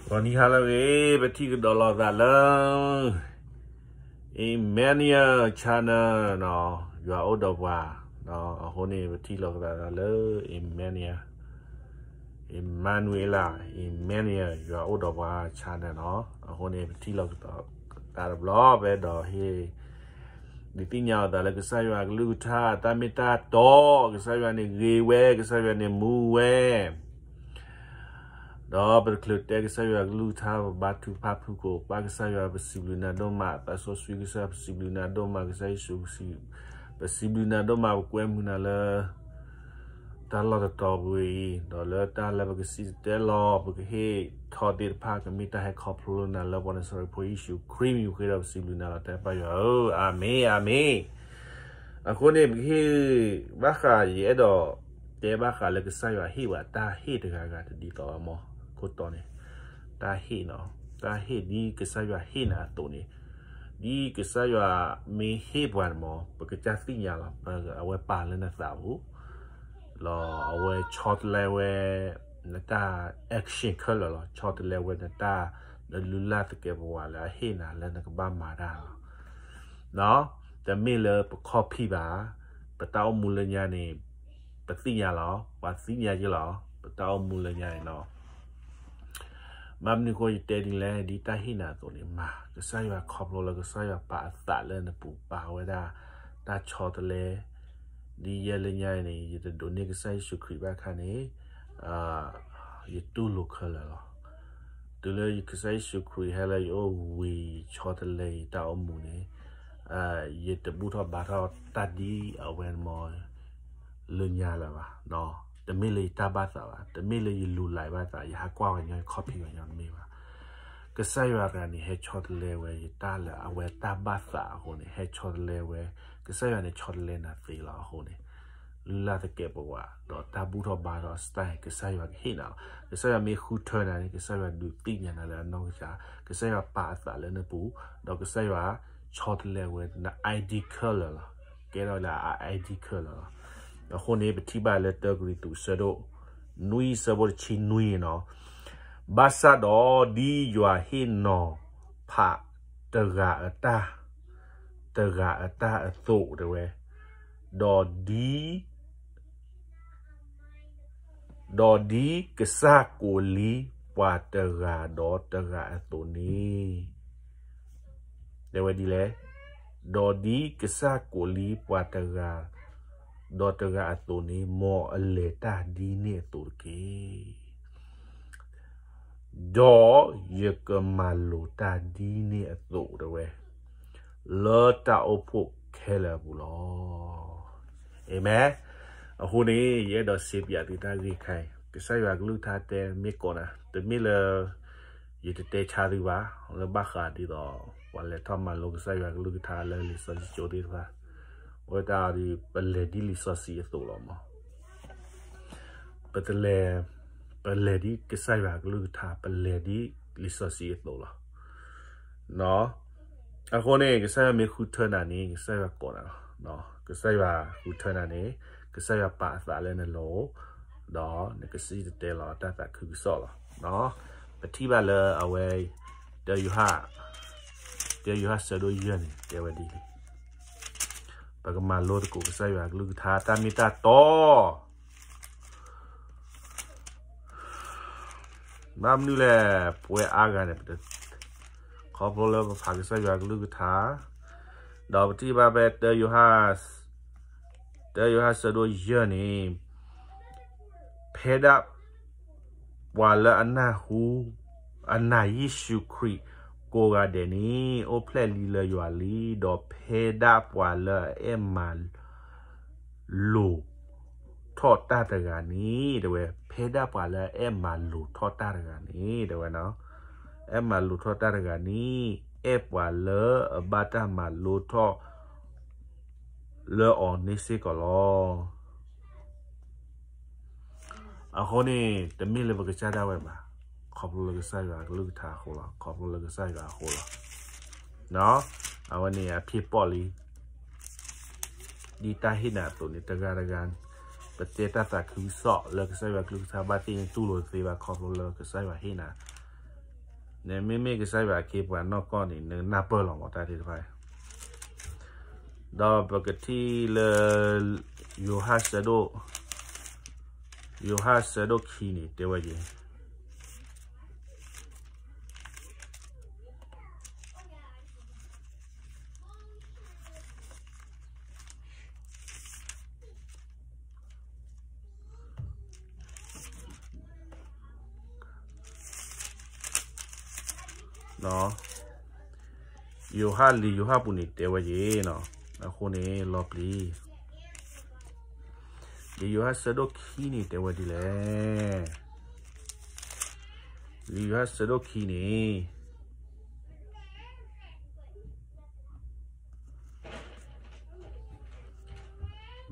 ဂီၤနံၤဟါလၢအဂ့ၤ, ပထံၣ်ကဒီးလိာ်သးလၢ Emmanuel Channel နီၤ, ယွၤအိၣ်ဒီးပှၤ, အဃိန့ၣ် ပထံၣ်လိာ်ကသးလၢ Emmanuel, Emmanuel, Emmanuel ယွၤအိၣ်ဒီးပှၤ channel နီၤ, အဃိန့ၣ် ပထံၣ်လိာ်ကသးတဘျီ ပအဲၣ်ဒိးဟ့ၣ် ဒုးသ့ၣ်ညါအသးလၢကစၢ်ယွၤအကလုၢ်ကထါ တၢ်မ့ၢ်တၢ်တီ, ကစၢ်ယွၤန့ၣ်ဂ့ၤဝဲ, ကစၢ်ယွၤန့ၣ်မူဝဲ ဒီးပတချုးတဲကစၢ်ယွၤကလုၢ်ကထါ ပဘါထုကဖၣ်ဖုၣ်ကိာ်, ပၢ်ကစၢ်ယွၤ ပစံးဘျုးနၤဒိၣ်မး, သးစီဆှံကစၢ် ပစံးဘျုးနၤဒိၣ်မး, ကစၢ်ယ့ၣ်ၡူး ပစံးဘျုးနၤဒိၣ်မး, ပကွဲမုာ်နၤလၢ တၢ်လီၢ်တတီၤပူၤအံၤ, ဒီးလၢတၢ်လၢပကစံၣ်တဲၤတဲလီၤ ပကဟ့ၣ်ထီၣ်သ့ၣ်တဖၣ် ကမ့ၢ်တၢ်ဟဲခီဖျိလၢနၤ လၢပှၤနၤစၤရ့းဖိယ့ၣ်ၡူးခရံာ်အမံၤအဃိဒီး ပစံးဘျုးနၤလီၤတဲပၢ်ယွၤဧၢ, အၤမ့ၣ်, အၤမ့ၣ်. အဃိန့ၣ် ပကဟ့ၣ်ဘၣ်ဃး ယအဲၣ်ဒိးတဲဘၣ်ဃးလၢကစၢ်ယွၤဟ့ၣ်ဝဲတၢ်ဟ့ၣ်တဂၤဂၤတဒ်သိးဘၣ်မး, ခိၣ်တီန့ၣ်, တၢ်ဟ့ၣ်နီၤ, တၢ်ဟ့ၣ်ဒ်ကစၢ်ယွၤဟ့ၣ်နၤအသိးန့ၣ်, ဒ်ကစၢ်ယွၤမ့ၢ်ဟ့ၣ်ပှၤန့ၣ်မး ပကစၢ်သ့ၣ်ညါလီၤ, အဝဲပာ်လၢနသးပူၤ လီၤ, အဝဲဆီတလဲဝဲ နတၢ် action ခဲလၢာ်လီၤ, ဆီတလဲဝဲနတၢ် နလုၢ်လၢ်သကဲးပဝးလၢအဟ့ၣ်နၤလၢနကဘၣ်မၤတၢ်လီၤ. တမ့ၢ်လၢပခီၣ်ဖံးဘၣ်, ပတၢ်အိၣ်မူလၢညါန့ၣ် ပသ့ၣ်ညါလီၤ, ပှၤသ့ၣ်ညါက့ၤလီၤ, ပတၢ်အိၣ်မူလၢညါန့ၣ်နီၤ ဘၣ်မနုၤအဃိယတဲဒ်လဲၣ်, ဒ်တၢ်ဟ့ၣ်နၤအသိးန့ၣ်မၤ, ကစၢ်ယွၤခီဖျိလၢကစၢ်ယွၤပာ်အသးလၢနပူၤ ပာ်ဝဲဒၣ် တၢ်ဆီတလဲ, ဒ်ယဲလၢညါအံၤန့ၣ် ယတဒိးန့ၢ်ကစၢ်ယ့ၣ်ၡူးခရံာ်ဘၣ်အခါန့ၣ်, ယတူၢ်လိာ်ခဲလၢာ်လီၤ. တုၤလၢကစၢ်ယ့ၣ်ၡူးခရံာ်ဟဲလၢယအိၣ်ဝံၤ ဆီတလဲယတၢ်အိၣ်မူန့ၣ်, ယတဘူၣ်ထီၣ်ဘါထီၣ်တၢ်ဒ်အဝဲန့ၣ်မး လၢညါလၢၤဘၣ်, တမ့ၢ်လၢယတၢ်ဘၣ်သးဘၣ်, တမ့ၢ်လၢယလူၤလၢ်ဘၣ်သး, ယဟးကွၢ်ဝဲညီ ယခီၣ်ဖံးဝဲညီတမ့ၢ်ဘၣ်. ကစၢ်ယွၤတဂၤန့ၣ် ဟဲဆီတလဲဝဲယတၢ်လၢအဝဲတၢ်ဘၣ်သးအဃိန့ၣ်, ဟဲဆီတလဲဝဲ, ကစၢ်ယွၤန့ၣ်ဆီတလဲနၤသ့လီၤအဃိန့ၣ်, လုၢ်လၢ်သကဲးပဝး ဒီးတၢ်ဘူၣ်ထီၣ်ဘါထီၣ်အစတၢ်န့ၣ် ကစၢ်ယွၤကဟ့ၣ်နၤလီၤ. ကစၢ်ယွၤမ့ၢ်ဃုထၢနၤန့ၣ် ကစၢ်ယွၤဒုးသ့ၣ်ညါနၤလၢအနီၢ်ကစၢ်, ကစၢ်ယွၤပာ်အသးလၢနပူၤ, ဒီးကစၢ်ယွၤဆီတလဲဝဲန ID ခဲလၢာ်လီၤ. ကဲထီၣ်လၢအ ID ခဲလၢာ်လီၤ. အဃိန့ၣ် ပထံၣ်ဘၣ်လၢတၢကရံၣ်သူး ဆၢဒိၣ်နွံ ဆၢဖိတဆံနွံနီၤ, ဘၣ်ဆၣ်ဒီးဒ်ယွၤဟ့ၣ်နီၤဖးတဂၤအတၢ်, တဂၤအတၢ်အသိးတဲဝဲ, ဒီးဒ် ဒီးဒ်ကစၢ်ကိးလံပှၤတဂၤဒီးတဂၤအသိးန့ၣ်, တဲဝဲဒ်လဲၣ်, ဒီးဒ်ကစၢ်ကိးလံပှၤတဂၤဒီးတဂၤအသိးန့ၣ်, မ်အလဲၤတၢ်ဒ်န့ၣ်အသိးတက့ၢ်. ဒီးယကမၤလိာ်တၢ်ဒ်န့ၣ်အသိးတဲဝဲ, လၢတၢ်အိၣ်ဖှိၣ်ခဲလၢာ်အပူၤလီၤ. အၤမ့ၣ်. အဃိန့ၣ် ယအဲၣ်ဒိးစံးပၠးသုတၢ်ဂ့ၢ်ခဲအံၤ, ကစၢ်ယွၤကလုၢ်ကထါတဲမ့ၢ်ကိးနၤ, တမ့ၢ်လၢ ယတတဲဆါသုဘၣ်, လၢဘၣ်ဃးဒ်သိး ပှၤလဲၤထီၣ်မၤလိကစၢ်ယွၤကလုၢ်ကထါလၢလံာ်စီဆှံကၠိသ့ၣ်တဖၣ်, အဝဲတၢ်ဒုး ပလဲၤဒ်လံာ်စီဆှံအသိးလီၤမး. ပတလဲၤ, ပလဲၤဒ်ကစၢ်ယွၤကလုၢ်ကထါ, ပလဲၤဒ်လံာ်စီဆှံအသိးလီၤ. အဃိန့ၣ် ကစၢ်ယွၤမ့ၢ်ဃုထၢနၤန့ၣ် ကစၢ်ယွၤကိးနၤလီၤ. ကစၢ်ယွၤဃုထၢနၤန့ၣ် ကစၢ်ယွၤပာ်အသးလၢနလိၤ, ဒီးနကစံၣ်တဲၤတဲလီၤတၢ်သးခုကစီၣ်လီၤ. ပထံၣ်ဘၣ်လၢအဝဲ တၢယိၤဟၣ်, တၢယိၤဟၣ်ဆၢဒိၣ်ယဲၢ်န့ၣ် တဲဝဲဒ်လဲၣ်. ပကမၤလိသကိးကစၢ်ယွၤကလုၢ်ကထါ တၢ်မ့ၢ်တၢ်တီ ဘၣ်မနုၤလဲၣ်, ပဝဲအါဂၤန့ၣ် ခီဖျိလၢပဖးကစၢ်ယွၤကလုၢ်ကထါ, ဒီးပထံၣ်ဘၣ်ဖဲ တၢယိၤဟၣ်ဆၢဒိၣ်ယဲၢ်န့ၣ်, ဖဲဒၣ်ပှၤလၢအနၢ်ဟူ အနာ်ယ့ၣ်ၡူးခရံာ်ကိးဂၤဒဲးန့ၣ် အိၣ်ဖျဲၣ်လံလၢယွၤလံ, ဒီးဖဲဒၣ်ပှၤလၢအအဲၣ်မၤ လိာ်ထီၣ်တၢ်တဂၤန့ၣ် တဲဝဲ, ဖဲဒၣ်ပှၤလၢအအဲၣ်မၤလိာ်ထီၣ်တၢ်တဂၤန့ၣ် တဲဝဲ, အဲၣ်မၤလိာ်ထီၣ်တၢ်တဂၤန့ၣ် အဲၣ်ပှၤလၢအဘၣ်တၢ်မၤလိထီၣ်လၢအီၤန့ၣ်စ့ၢ်ကီးလီၤ. အဃိန့ၣ် တမ့ၢ်လၢပကစၢ်ဒၣ်ဝဲဘၣ်, ခီဖျိလၢကစၢ်ယွၤအကလုၢ်ကထါအဃိလီၤ, ခီဖျိလၢကစၢ်ယွၤအဃိလီၤ. အဝဲန့ၣ်အဖံးပိာ်လံ ဒ်တၢ်ဟ့ၣ်နၤအသိးန့ၣ် တဂၤတဂၤ ပတဲတၢ်သးခုကစီၣ်လၢကစၢ်ယွၤကလုၢ်ကထါဘၣ်သ့ၣ်န့ၣ် တူၢ်လိာ်တသ့ဘၣ် ခီဖျိလၢကစၢ်ယွၤဟ့ၣ်နၤ နမ့မ့ၢ်ကစၢ်ယွၤအခ့အပှၤနီၢ်ကီၢ်န့ၣ် နနၢ်ပၢၢ်လီၤမးတၢ်သ့ၣ်တဖၣ်. ဒီးပကထံၣ်လၢ ယိၤဟၣ်ဆၢဒိၣ်, ယိၤဟၣ်ဆၢဒိၣ်ခံန့ၣ် တဲဝဲဒ် ယိၤဟၣ်လံာ်ယိၤဟၣ်ပူၤန့ၣ်တဲဝဲဒ်နီၤ, အဃိန့ၣ်လီၤပျံၤ, လံာ်ယိၤဟၣ်ဆၢဒိၣ်ခံန့ၣ်တဲဝဲဒ်လဲၣ်. လံာ်ယိၤဟၣ်ဆၢဒိၣ်ခံန့ၣ် လံာ်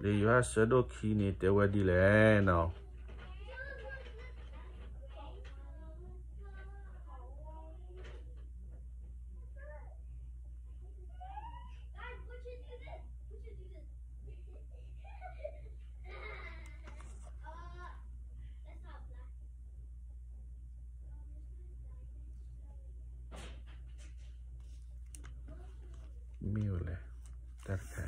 ယိၤဟၣ်ဆၢဒိၣ်ခံန့ၣ်တဲဝဲဒ်လဲၣ်နီၤ. မ့ၢ်ဝဲလဲၣ်, တၢ်တခါ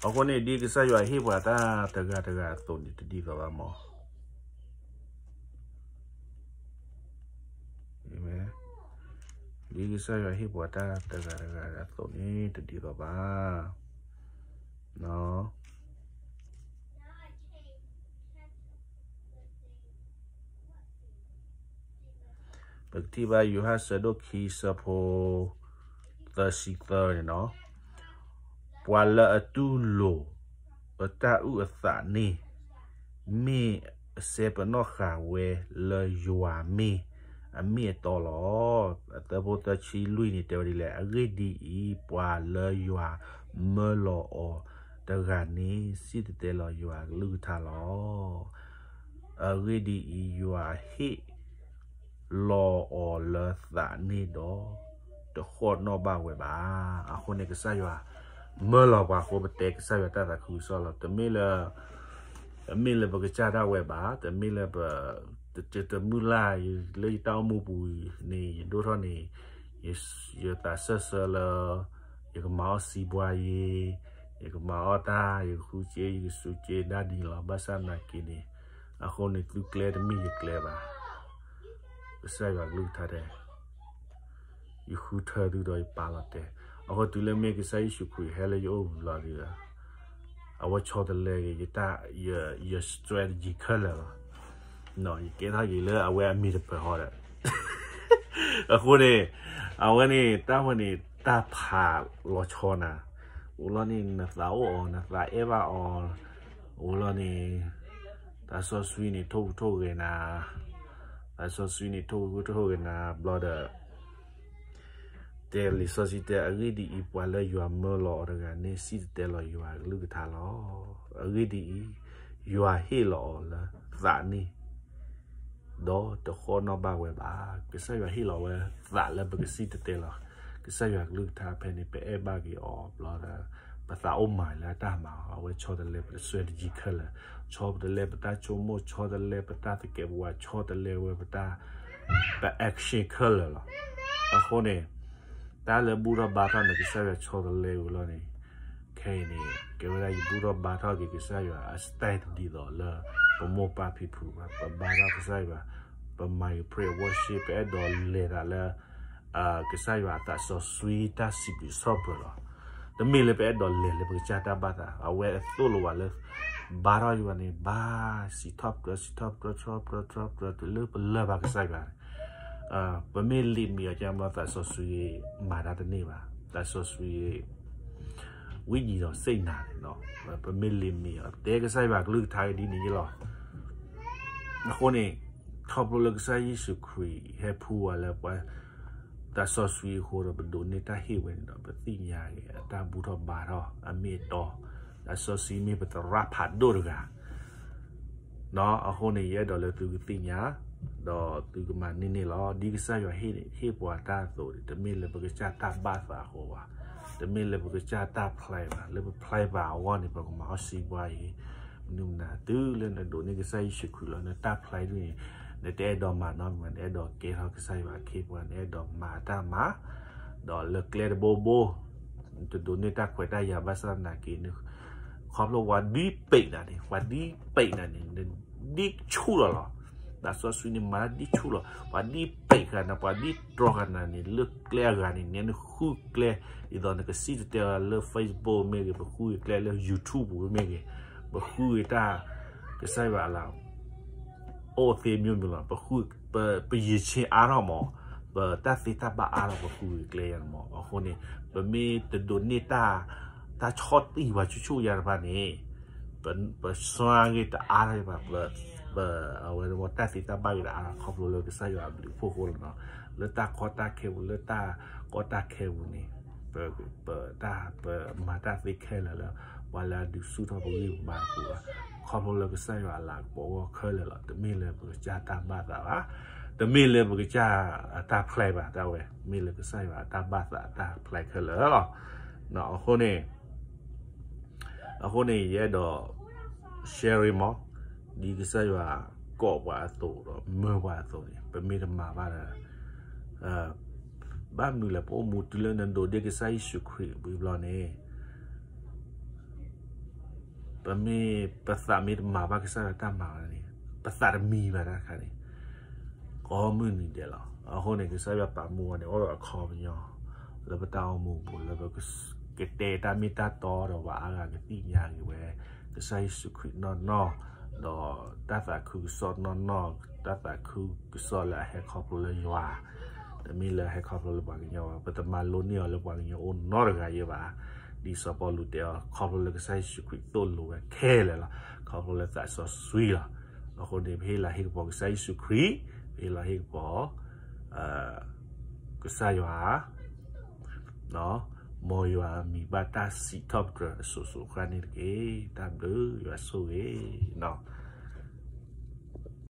အဃိန့ၣ် ဒ်ကစၢ်ယွၤဟ့ၣ်ပှၤတၢ်တဂၤတဂၤအသိးန့ၣ် တဒ်သိးဘၣ်မး. ဒ်ကစၢ်ယွၤဟ့ၣ်ပှၤတၢ်တဂၤတဂၤအသိးန့ၣ် တဒ်သိးဘၣ်. ပကထံၣ်ဘၣ်ယိၤဟၣ်ဆၢဒိၣ်ခံဆၢဖိ သၢဆံသၢန့ၣ်နီၤ, ပှၤလၢအတူၢ်လိာ်အတၢ်အုၣ်အသးန့ၣ် မ့ၢ်အစဲပနီၣ်ဃာ်ဝဲလၢယွၤမ့ၢ်အမ့ၢ်အတီလီၤ. အသၢဖိသၢဆံလွံၢ်န့ၣ်တဲဝဲဒ်လဲၣ်, အဂ့ၢ်ဒ်အံၤ, ပှၤလၢယွၤမၢလီၤအီၤတဂၤန့ၣ် စံၣ်တဲၤတဲလီၤယွၤအကလုၢ်ကထါလီၤ. အဂ့ၢ်ဒ်အံၤ, ယွၤဟ့ၣ်လီၤအီၤလၢသးန့ၣ်ဒီး တဃီၣ်နီၣ်ဘၣ်ဝဲဘၣ်. အဃိန့ၣ် ကစၢ်ယွၤမၢလီၤပှၤအဃိ ပတဲကစၢ်ယွၤတၢ်သးခုကစီၣ်လီၤ. တမ့ၢ်လၢ တမ့ၢ်လၢပကစၢ်ဒၣ်ဝဲဘၣ်, တမ့ၢ်လၢပ တမုၢ်လၢ်လၢယတၢ်အိၣ်မူပူၤန့ၣ် ယဒိၣ်ထီၣ်န့ၣ် ယသးစၢၢ်ဆၢလၢ ယကမၤအီၣ်စံးဘှါယ့, ယကမၤအီၣ်တၢ်, ယကဃုစ့, ယကစူးစ့ဒၣ်ဒ်န့ၣ်လီၤ. ဘၣ်ဆၣ်သနာ်က့န့ၣ် အဃိန့ၣ် သုကျဲတမ့ၢ်ယကျဲဘၣ်. ကစၢ်ယွၤကလုၢ်ကထါတဲ ယဃုထၢသုဒီးယပာ်လီၤတဲာ်. အဃိတုၤလၢမ့ၢ်ကစၢ်ယ့ၣ်ၡူးခရံာ်ဟဲလၢယအိၣ်လီၤဒီး အဝဲဆီတလဲက့ၤ ယ strategy ခဲလၢာ်လီၤ. ယကဲထီၣ်က့ၤလၢအဝဲအမ့ၢ်တပၢၤဟီဒီး အဃိန့ၣ် အဝဲန့ၣ် တၢ်ဝဲန့ၣ် တၢ်ဖးလီၤဆီနၤ, အိၣ်လီၤန့ၣ် နသးအိၣ်အီၤ နသးအဲၣ်ဘၣ်အီၤ, အိၣ်လီၤန့ၣ် သးစီဆှံန့ၣ် ထိၣ်ဟူးထိၣ်ဂဲၤနၤ, သးစီဆှံန့ၣ် ထိၣ်ဟူးထိၣ်ဂဲၤနၤဘျီဒီး တဲလံာ်စီဆှံတဲ အဂ့ၢ်ဒ်အံၤ, ပှၤလၢယွၤမၢလီၤအီၤတဂၤန့ၣ် စံၣ်တဲၤတဲလီၤယွၤအကလုၢ်ကထါလီၤ. အဂ့ၢ်ဒ်အံၤ, ယွၤဟ့ၣ်လီၤအီၤလၢသးန့ၣ် ဒီးတဃီၣ်နီၣ်ဘၣ်ဝဲဘၣ်. ကစၢ်ယွၤဟ့ၣ်လီၤဝဲသးလၢပကစံၣ်တဲၤတဲလီၤ. ကစၢ်ယွၤကလုၢ်ကထါဖဲန့ၣ် ပအဲၣ်ဘၣ်က့ၤအီၤဘျီဒီး ပသးအိၣ်မၤလၢအတၢ်မၤအီၤ, အဝဲဆီတလဲပ strategy ခဲလၢာ်, ဆီတလဲပတၢ်ဆိကမိၣ်, ဆီတလဲပတၢ်သကဲးပဝး, ဆီတလဲဝဲပတၢ် ပ action ခဲလၢာ်လီၤ. အဃိန့ၣ် တၢ်လၢဘူၣ်ထီၣ်ဘါထီၣ်န့ၣ် ကစၢ်ယွၤဆီတလဲဝဲလီၤန့ၣ်, ခဲအံၤန့ၣ် ကဲဝဲဒၣ်ယဘူၣ်ထီၣ်ဘါထီၣ်က့ၤကစၢ်ယွၤအ style တဒ်သိးလၢ ပမိၢ်ပၢ်ဖံဖုဘၣ်. ပဘါထီၣ်ကစၢ်ယွၤ, ပမၤက့ၤ praise worship, ပအဲၣ်ဒိးလဲၤသးလၢ ကစၢ်ယွၤအသးစီဆှံတၢ်စံးဘျုးစံးဖှိၣ်လီၤ. တမ့ၢ်လၢပအဲၣ်ဒိးလဲၤလၢပကစၢ်တၢ်ဘၣ်သး, အဝဲအသိၣ်လိဝဲလၢ ဘါထီၣ်ယွၤန့ၣ် ဘါ စံးထီၣ်ပတြၢၤ စံးထီၣ်ပတြၢၤ ထီၣ်ပတြၢၤ ထီၣ်ပတြၢၤ တုၤလၢပလၢၢ်ဘၣ်ကစၢ်ယွၤန့ၣ်, ပမ့ၢ်လံးမံအီၤကမး သးစီဆှံမၤတၢ်တန့ၢ်ဘၣ်. သးစီဆှံ ဝိညာဉ်တော်စိတ်နာန့ၣ် ပမ့ၢ်လံးမံအီၤ တဲကစၢ်ယွၤကလုၢ်ကထါကဒ်န့ၣ်ယလီၤ. အဃိန့ၣ် ခီဖျိလၢကစၢ်ယ့ၣ်ၡူးခရံာ်ဟဲဖှူဝဲလၢပှၤ သးစီဆှံအဃိဒီး ပဒိးန့ၢ်တၢ်ဟ့ၣ်ဝဲန့ၣ်ဒီး ပသ့ၣ်ညါဂ့ၤ အတၢ်ဘူၣ်ထီၣ်ဘါထီၣ်အမ့ၢ်အတီ, သးစီဆှံမ့ၢ်ပသရၣ်ဖးဒိၣ်တဂၤ အဃိန့ၣ် ယအဲၣ်ဒိးလၢသုကသ့ၣ်ညါ, ဒီးသုကမၤန့ၢ်န့ၣ်လီၤ. ဒ်ကစၢ်ယွၤဟ့ၣ်ပှၤတၢ်အသိးန့ၣ် တမ့ၢ်လၢပကစၢ်တၢ်ဘၣ်သးအဃိဘၣ်, တမ့ၢ်လၢပကစၢ်တၢ်ဖျါဘၣ်, လၢပဖျါဘၣ်အဂီၢ်န့ၣ် ပကမၤအီၣ်စံးပှၤအံၤ, မနုၤမနုၤ တုၤလၢနဒိးန့ၢ်ကစၢ်ယ့ၣ်ၡူးခရံာ်လီၤ နတၢ်ဖျါဒ်န့ၣ် နတအဲၣ်ဒိးမၤနီတမံၤဘၣ်, နအဲၣ်ဒိးကဲထီၣ်ကစၢ်ယွၤအခ့အပှၤ, နအဲၣ်ဒိးမၤတၢ်မၤ, ဒီးလၢကျဲတဘိဘိ နတဒိးန့ၢ်တၢ်ခွဲးတၢ်ယာ်ဘၣ်ဆၣ်သနာ်က့ ခီဖျိပှၤဒ်ပံးနၤန့ၣ်, ပှၤဒ်ပံးနၤန့ၣ် နဒ်ဆူၣ်လီၤလီၤ. သးစီဆှံန့ၣ်မၤတၢ်ဒ်ဆူၣ်လီၤ. ပှၤဒ်ပံးဃာ်နၤ, ပှၤဒ်တြီဃာ်နၤန့ၣ် လၢကျဲအဂၤန့ၣ် နဃုကျဲ, ဒ်သိးနကစံၣ်တဲၤတဲလၢ Facebook မ့ၢ်ဂ့ၤ, ပဃုကျဲလၢ YouTube ပူၤမ့ၢ်ဂ့ၤ, ပဃုတၢ် ကစၢ်ယွၤအလၤ အိၣ်သ့မ့ၢ်မ့ၢ်လီၤ. ပဃု, ပ, ပယံာ်ဆ့အါထီၣ်မး, ပတၢ်သ့တၢ်ဘၣ်အါထီၣ် ပဃုဂ့ၤကျဲယၤမး. အဃိန့ၣ် ပမ့ၢ်တဒိးန့ၢ်တၢ်, တၢ်ဆီၣ်တံၢ်ပှၤဆူၣ်ဆူၣ်ယၤတဖၣ်န့ၣ်, ပ, ပစွမ်းဂ့ၤတအါထီၣ်ဘၣ်, ပ, ပ, အဝဲတၢ်သ့တၢ်ဘၣ်ဂ့ၤတအါထီၣ် ခီဖျိလၢကစၢ်ယွၤအဘျုးအဖှိၣ်အဃိလီၤနီၤ. လၢတၢ်ကီတၢ်ခဲပူၤ, လၢတၢ်ကီတၢ်ခဲပူၤန့ၣ် ပ, ပတၢ်, ပမၤတၢ်သ့ခဲလၢာ်လၢ ပှၤလၢအဒုးဆူၣ်ထီၣ်ပဂံၢ်ပဘါအပူၤဘၣ်. ခီဖျိလၢကစၢ်ယွၤအလၤကပီၤအဂီၢ်ခဲလၢာ်လီၤ. တမ့ၢ်လၢပကစၢ်တၢ်ဘၣ်သးဘၣ်, တမ့ၢ်လၢပကစၢ်အတၢ်ဖျါဘၣ်, တၢ်ဝဲ မ့ၢ်လၢကစၢ်ယွၤအတၢ်ဘၣ်သးအတၢ်ဖျါခဲလၢာ်လီၤ. အဃိန့ၣ် အဃိန့ၣ် ယအဲၣ်ဒိး share မး, ဒ်ကစၢ်ယွၤကိးပှၤအသိးဒီးမၢပှၤအသိးန့ၣ် ပမ့ၢ်တမၤဘၣ်ဒီး ဘၣ်မနုၤလဲၣ် ပအိၣ်မူတုၤလၢနဒိးန့ၢ်ကစၢ်ယ့ၣ်ၡူးခရံာ်ဝံၤဘျီန့ၣ် ပမ့ၢ်, ပသးမ့ၢ်တမၤဘၣ်ကစၢ်ယွၤတၢ်မၤဘၣ်န့ၣ် ပသးတမံဘၣ်တၢ်တခါန့ၣ် ကိးမုၢ်နံၤဒဲးလီၤ. အဃိန့ၣ် ကစၢ်ယွၤပာ်မူဝဲန့ၣ် အိၣ်ဒီးအခီပညီ လၢပတၢ်အိၣ်မူပူၤ လၢပကတဲတၢ်မ့ၢ်တၢ်တီဒီးပှၤအါဂၤကသ့ၣ်ညါက့ၤဝဲ ကစၢ်ယ့ၣ်ၡူးခရံာ်နီၢ်နီၢ်, ဒီးတၢ်သးခုကစီၣ်နီၢ်နီၢ်, တၢ်သးခုကစီၣ်လၢအဟဲခီဖျိလၢယွၤ, တမ့ၢ်လၢဟဲခီဖျိလၢပှၤကညီဘၣ်. ပတမၤလိန့ၢ်အီၤလၢပှၤကညီအိၣ်နီတဂၤယဲဘၣ်. ဒ်စီၤပီလူးတဲအီၤ ခီဖျိလၢကစၢ်ယ့ၣ်ၡူးခရံာ်သိၣ်လိဝဲခဲလၢာ်လီၤ. ခီဖျိလၢသးစီဆှံလီၤ. အဃိန့ၣ် ပဟ့ၣ်လၤဟ့ၣ်ကပီၤကစၢ်ယ့ၣ်ၡူးခရံာ်, ပဟ့ၣ်လၤဟ့ၣ်ကပီၤ ကစၢ်ယွၤ, မ်ယွၤအမံၤဘၣ်တၢ်စံးထီၣ်ပတြၢၤအစိၤစိၤအဃၣ်န့ၣ်တက့ၢ်. တၢ်ဘျုးယွၤဆိၣ်ဂ့ၤနီၤ.